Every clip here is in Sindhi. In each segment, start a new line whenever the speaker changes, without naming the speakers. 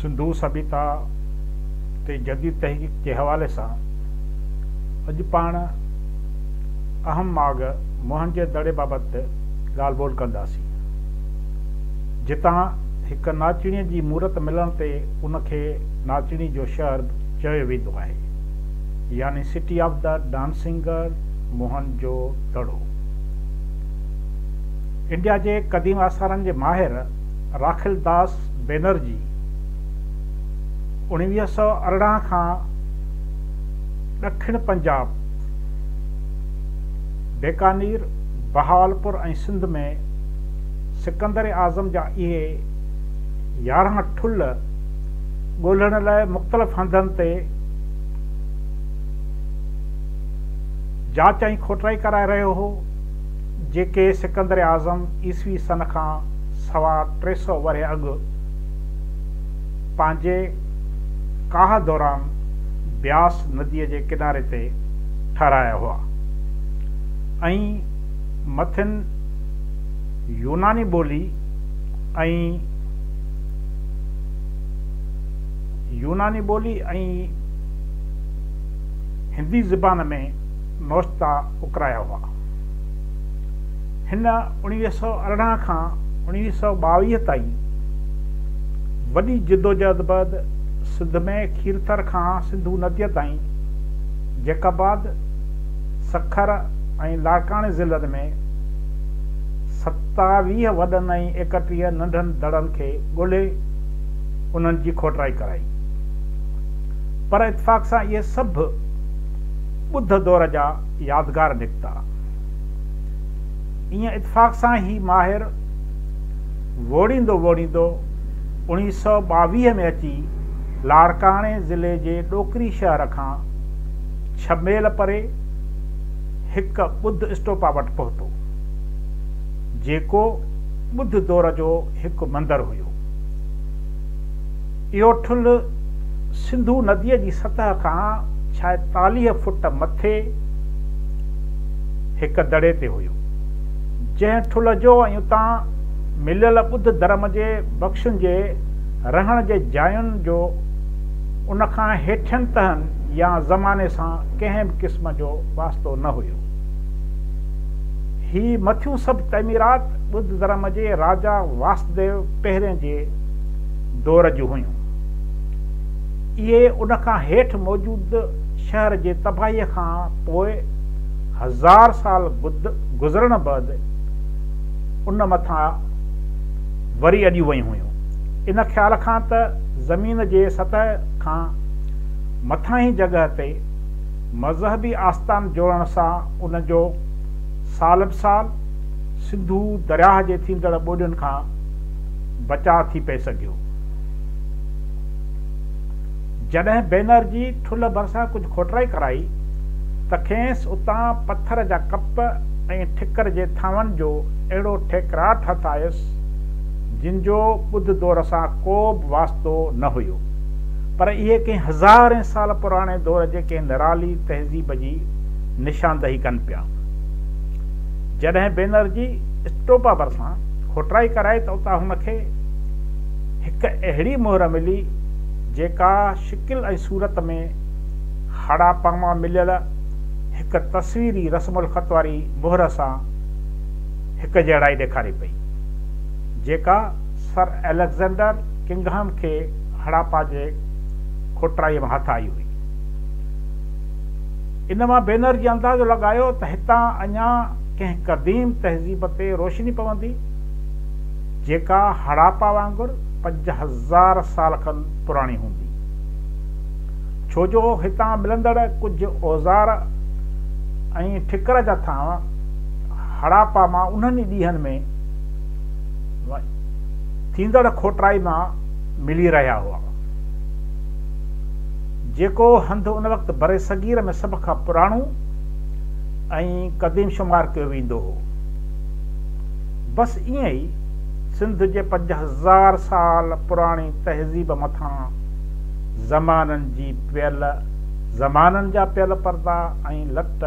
سنڌو سڀيتا تي جديد تحقيق جي حوالي سان اڄ پاڻ اهم ماڳ موهن جي دڙي بابت ڳالهه ٻولهه ڪنداسين، جتان هڪ ناچڻيء جي مورت ملڻ تي ان کي ناچڻي جو شهر به چيو ويندو آهي، يعني city of the dancing girl Mohenjo Daro. India جي قديم آثارن جي ماهر راکل داس بينرجي 1918 کان ڏکڻ پنجاب، بيڪانير، بهاولپور ۽ سنڌ ۾ سڪندر اعظم جا اهي 11 ٺلهه ڳولڻ لاء مختلف هنڌن تي جاچ ۽ کوٽرائي ڪرائي رهيو هو، جيڪي سڪندر اعظم عيسوي سن کان 325 ورهيه اڳ پنهنجي ڪاهه دوران بياس نديء جي ڪناري تي ٺهرايا هئا ۽ مٿن يوناني ٻولي ۽ يوناني ٻولي ۽ هندي زبان ۾ نوشتا اڪرايا هئا. هن 1918 کان 1922 تائين وڏي جدوجهد بعد سنڌ ۾ کيرٿر کان سنڌو نديء تائين جيڪب آباد، سکر ۽ لاڙڪاڻي ضلعن ۾ 27 وڏن ۽ 31 ننڍن دڙن کي ڳولي انهن جي کوٽرائي ڪرائي. پر اتفاق سان اهي سڀ ٻڌ دور جا يادگار نڪتا. ايئن اتفاق سان هي ماهر ووڙيندو ووڙيندو 1922 ۾ اچي لاڙڪاڻي ضلعي جي ڏوڪري شهر کان ڇهه ميل پري هڪ ٻڌ اسٽوپا وٽ پهتو، جيڪو ٻڌ دور جو هڪ مندر هيو. اهو ٺلهه سنڌو نديء جي سطح کان 46 فوٽ مٿي هڪ دڙي تي هيو، جنهن ٺلهه جو ۽ اتان مليل ٻڌ ڌرم جي ڀڪشن جي رهڻ جي جاين جو ان کان هيٺين تهن يا زماني سان ڪنهن به قسم جو واسطو نه هيو. هي مٿيون سڀ تعميرات ٻڌ ڌرم جي راجا واسديو پهرين جي دور جون هيون. اهي ان کان هيٺ موجود شهر جي تباهيء کان پوء هزار سال گذرڻ بعد ان مٿان وري اڏيون ويون هيون. ان خيال کان ته زمين جي سطح کان مٿاهين جڳهه تي مذهبي آستان جوڙڻ سان ان جو سال به سال سنڌو درياهه جي ٿيندڙ ٻوڏين کان بچاء ٿي پئي سگهيو. جڏهن بينرجي ٺلهه ڀرسان ڪجهه کوٽرائي ڪرائي ته کيس اتان پٿر جا ڪپ ۽ ٺڪر جي ٿانون جو اهڙو ٺيڪراٺ هٿ آيس، جن جو ٻڌ دور سان ڪو به واسطو نه هيو، پر اهي ڪنهن هزارين سال پراڻي دور جي ڪنهن نرالي تهذيب جي نشاندهي ڪن پيا. جڏهن بينرجي اسٽوپا ڀرسان کوٽرائي ڪرائي ته اتان هن کي هڪ اهڙي مهر ملي، جيڪا شڪل ۽ صورت ۾ هڙاپا مان مليل هڪ تصويري رسم الخط واري مهر سان هڪ جهڙائي ڏيکاري پئي، جيڪا سر اليگزينڊر ڪنگهم کي هڙاپا جي کوٽرائيء مان هٿ آئي هئي. ان مان بينرجي اندازو لڳايو ته هتان اڃا ڪنهن قديم تهذيب تي روشني پوندي، جيڪا هڙاپا وانگر 5000 سال کن پراڻي هوندي. ڇو جو هتان ملندڙ ڪجهه اوزار ۽ ٺڪر جا ٿانو هڙاپا مان انهن ئي ڏينهن ۾ ٿيندڙ کوٽرائي مان ملي رهيا هئا. جيڪو هنڌ ان وقت برصغير ۾ سڀ کان پراڻو ۽ قديم شمار ڪيو ويندو هو. بس ائين ئي سنڌ جي 5000 سال پراڻي تهذيب مٿان زمانن جي پيل زمانن جا پيل پردا ۽ لٽ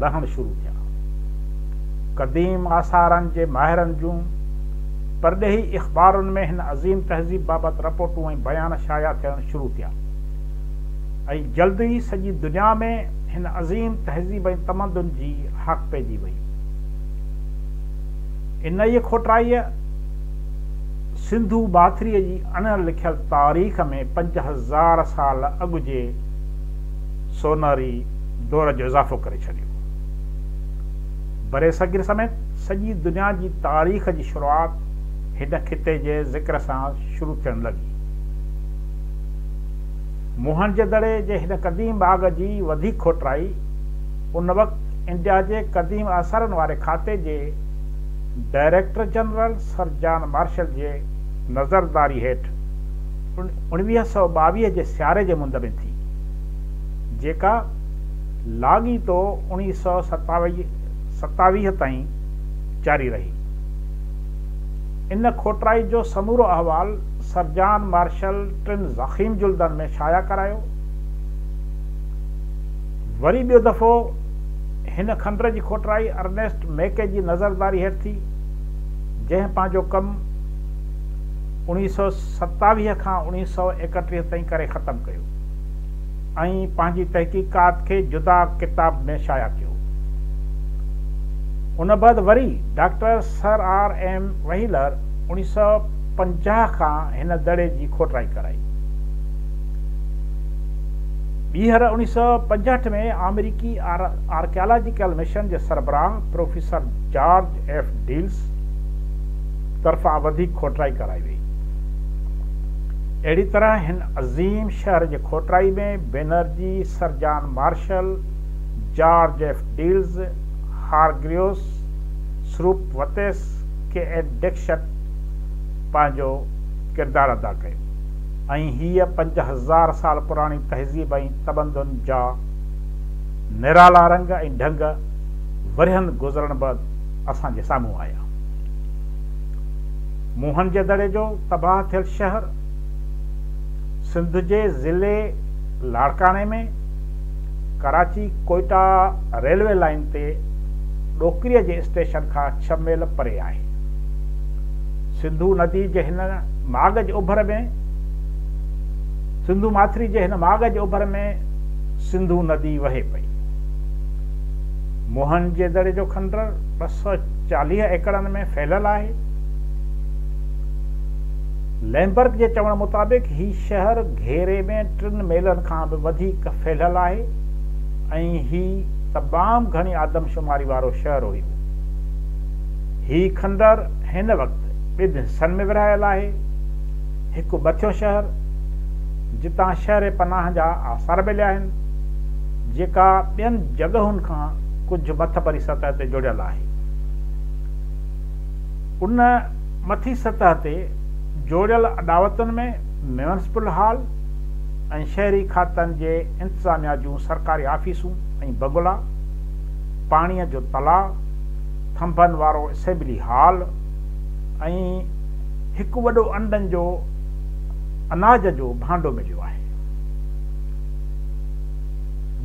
لهڻ شروع ٿيا. قديم آثارن جي ماهرن جون پرڏيهي اخبارن ۾ هن عظيم تهذيب بابت رپورٽون ۽ بيان شايع ٿيڻ شروع ٿيا ۽ جلد ئي سڄي دنيا ۾ هن عظيم تهذيب ۽ تمدن جي هاڪ پئجي وئي. انهيء کوٽرائيء سنڌو ماٿريء جي اڻ لکيل تاريخ ۾ 5000 سال اڳ جي سونهري دور جو اضافو ڪري ڇڏيو. برصغير سميت سڄي دنيا جي تاريخ جي شروعات هن خطي جي ذڪر سان شروع ٿيڻ لڳي. موهن جي دڙي جي هن قديم ماڳ جي وڌيڪ کوٽرائي ان وقت انڊيا جي قديم آثارن واري کاتي جي director general sir John Marshall جي نظرداري هيٺ 1922 جي سياري جي مند ۾ ٿي، جيڪا لاڳيتو 1927 تائين جاري رهي. ان کوٽرائي جو سمورو احوال سر جان مارشل ٽن ضخيم جلدن ۾ شايع ڪرايو. وري ٻيو دفعو هن کنڊر جي کوٽرائي ارنيسٽ ميڪي جي نظرداري هيٺ ٿي، جنهن پنهنجو ڪم 1927 کان 1931 تائين ڪري ختم ڪيو ۽ پنهنجي تحقيقات کي جدا ڪتاب ۾ شايع ڪيو. ان بعد وري doctor sir R M Wheeler 1950 کان هن دڙي جي کوٽرائي ڪرائي. ٻيهر 1965 ۾ آمريڪي آرڪيالاجيڪل مشن جي سربراهه پروفيسر جارج ايف ڊيلس طرفان وڌيڪ کوٽرائي ڪرائي وئي. اهڙي طرح هن عظيم شهر جي کوٽرائي ۾ Banerjee, sir John Marshall, George F Dales, Hargreaves, Sarup Vats, K N Dikshit پنهنجو ڪردار ادا ڪيو ۽ هيء 5000 سال پراڻي تهذيب ۽ تمدن جا نرالا رنگ ۽ ڍنگ ورهين گذرڻ بعد اسان جي سامهون آيا. موهن جي دڙي جو تباهه ٿيل شهر سنڌ جي ضلعي لاڙڪاڻي ۾ ڪراچي ڪوئيٽا ريلوي لائين تي ڏوڪريء جي اسٽيشن کان ڇهه ميل پري آهي. سنڌو ندي جي هن ماڳ جي اوڀر ۾ سنڌو ماٿري جي هن ماڳ جي اوڀر ۾ سنڌو ندي وهي پئي. موهن جي دڙي جو کنڊر 240 ايڪڙن ۾ ڦهليل آهي. ليمبرڪ جي چوڻ مطابق هي شهر گهيري ۾ ٽن ميلن کان به وڌيڪ ڦهليل آهي ۽ هي تمام گهڻي آدمشماري وارو شهر هيو. هي کنڊر هن وقت ٻن حصن ۾ ورهايل آهي. هڪ مٿيون شهر، جتان شهر پناهه جا آثار مليا آهن، جيڪا ٻين جڳهن کان ڪجهه مٿڀري سطح تي جڙيل آهي. ان مٿين سطح تي جوڙيل اڏاوتن ۾ ميونسپل هال ۽ شهري کاتن جي انتظاميا جون سرڪاري آفيسون ۽ بنگلا، پاڻيء جو تلاء، ٿنڀن وارو اسيمبلي هال ۽ هڪ وڏو انڊن جو اناج جو ڀانڊو مليو آهي.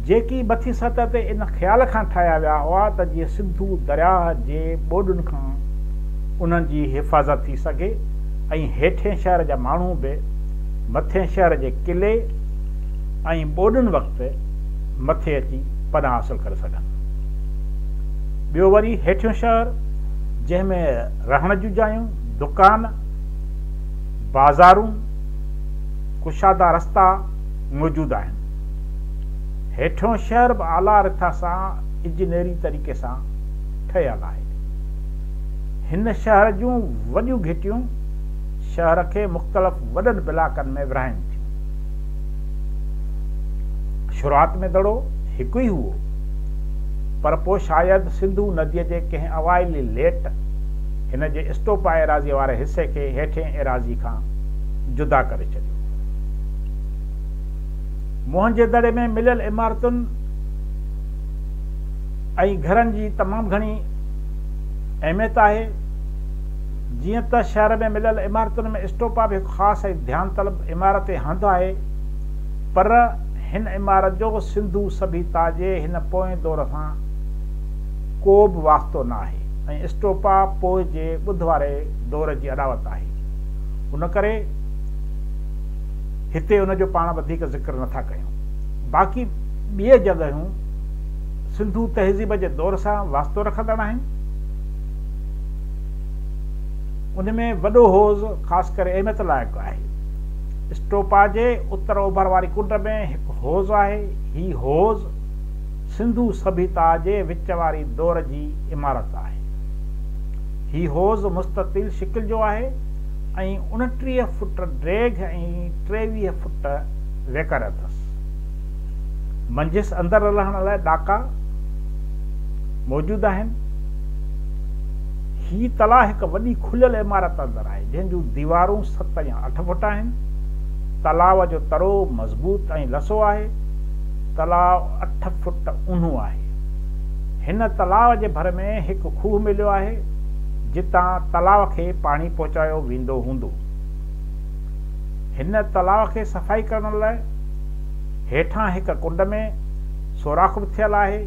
جيڪي مٿين سطح تي ان خيال کان ٺاهيا ويا هئا ته جيئن سنڌو درياهه جي ٻوڏن کان انهن جي حفاظت ٿي سگهي ۽ هيٺين شهر جا ماڻهو به مٿين شهر جي قلعي ۽ ٻوڏن وقت مٿي اچي پناهه حاصل ڪري سگهن. ٻيو وري هيٺيون شهر جنهن ۾ رهڻ جون جايون، دڪان، بازارون، ڪشادا رستا موجود آهن. هيٺيون شهر به اعليٰ رٿا سان انجنيئري طريقي سان ٺهيل آهي. هن شهر جون وڏيون گهٽيون شهر کي مختلف وڏن بلاڪن ۾ ورهائين ٿيون. شروعات ۾ دڙو هڪ ئي هئو، پر پوء شايد سنڌو نديء جي ڪنهن اوائلي ليٽ هن جي اسٽوپا ايراضيء واري حصي کي هيٺين ايراضي کان جدا ڪري ڇڏيو. موهن جي دڙي ۾ مليل عمارتن ۽ گهرن جي تمام گهڻي اهميت آهي. جيئن ته شهر ۾ مليل عمارتن ۾ اسٽوپا به هڪ خاص ۽ ڌيان طلب عمارت ۽ هنڌ آهي، پر هن عمارت جو سنڌو سڀيتا جي هن پوئين دور سان ڪو به واسطو نه آهي ۽ اسٽوپا پوء جي ٻڌ واري دور جي اڏاوت آهي. ان ڪري هتي ان جو پاڻ وڌيڪ ذڪر نه ٿا ڪيون. باقي ٻئي جڳهيون سنڌو تهذيب جي دور سان واسطو رکندڙ آهن. ان ۾ وڏو حوض خاص ڪري اهميت لائق آهي. اسٽوپا جي اتر اوڀر واري ڪنڊ ۾ هڪ حوض آهي. هي حوض سنڌو سڀيتا جي وچ واري دور جي عمارت آهي. هي حوض مستطيل شڪل جو آهي ۽ 29 فوٽ ڊيگهه ۽ 23 فوٽ ويڪر اٿس. منجهس اندر لهڻ لاء ڏاڪا موجود آهن. هي تلاء هڪ وڏي کليل عمارت اندر آهي، جنهن جون ديوارون ست يا اٺ فوٽ آهن. تلاء جو ترو مضبوط ۽ لسو آهي. تلاء اٺ فوٽ اونهو آهي. هن تلاء جي ڀر ۾ هڪ کوهه مليو آهي، جتان تلاء کي پاڻي پهچايو ويندو هوندو. هن تلاء کي صفائي ڪرڻ لاء هيٺان هڪ ڪنڊ ۾ سوراخ به ٿيل آهي،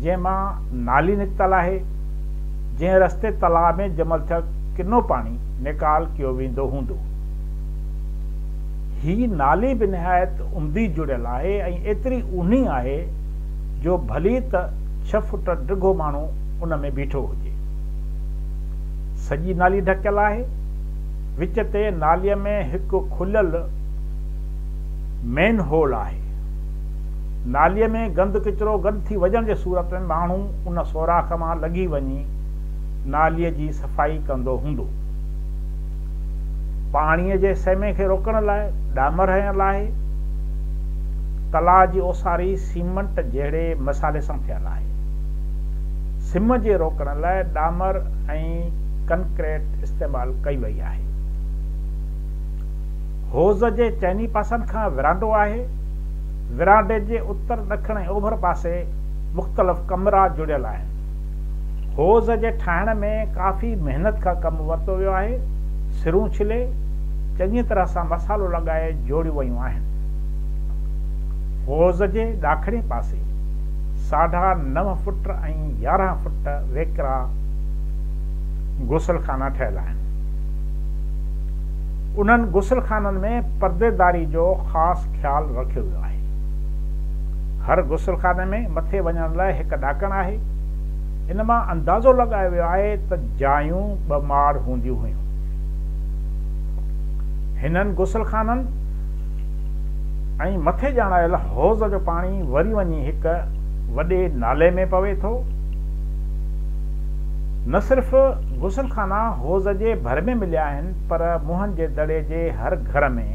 جنهن مان نالي نڪتل آهي، جنهن رستي تلاء ۾ جمع ٿيل ڪنو پاڻي نيڪال ڪيو ويندو هوندو. هي نالي به نهايت عمدي جڙيل آهي ۽ ايتري اونهي آهي جو ڀلي ته ڇهه فوٽ ڊگهو ماڻهو ان ۾ بيٺو هجي. سڄي نالي ڍڪيل آهي. وچ تي ناليء ۾ هڪ کليل مين هول آهي. ناليء ۾ گند ڪچرو گڏ ٿي وڃڻ جي صورت ۾ ماڻهو ان سوراخ مان لنگهي وڃي ناليء جي صفائي ڪندو هوندو. پاڻيء جي سيمي کي روڪڻ لاء ڏامر هنيل آهي. تلاء جي اوساري سيمنٽ جهڙي مصالحي سان ٿيل آهي. سم جي روڪڻ لاء ڏامر ۽ ڪنڪريٽ استعمال ڪئي وئي آهي. حوض جي چئني پاسن کان ورانڊو آهي. ورانڊي جي اتر، ڏکڻ ۽ اوڀر پاسي مختلف ڪمرا جڙيل آهن. حوض جي ٺاهڻ ۾ ڪافي محنت کان ڪم ورتو ويو آهي. سرون ڇلي، چڱيء طرح سان مصالحو لڳائي جوڙيون ويون آهن. حوض جي ڏاکڻي پاسي ساڍا نو فٽ ۽ 11 فٽ ويڪرا غسل خانا ٺهيل آهن. انهن غسل خانن ۾ پرديداري جو خاص خيال رکيو ويو آهي. هر غسل خاني ۾ مٿي وڃڻ لاء هڪ ڏاڪڻ آهي. ان مان اندازو لڳايو ويو آهي ته جايون ٻه ماڙ هونديون هيون. هنن غسل خانن ۽ مٿي ڄاڻايل حوض جو پاڻي وري وڃي هڪ وڏي نالي ۾ پوي ٿو. نه صرف غسل خانا حوض جي ڀر ۾ مليا آهن پر موهن جي دڙي جي هر گهر ۾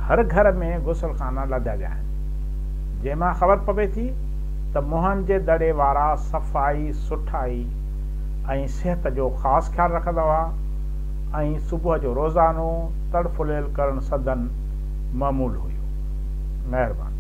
هر گهر ۾ غسل خانا لڌا ويا آهن جنهن مان خبر پوي ٿي ته موهن جي دڙي وارا صفائي سٺائي ۽ صحت جو خاص خيال رکندا هئا ۽ صبح جو روزانو تڙ ڦليل ڪرڻ سندن معمول هيو. مهرباني.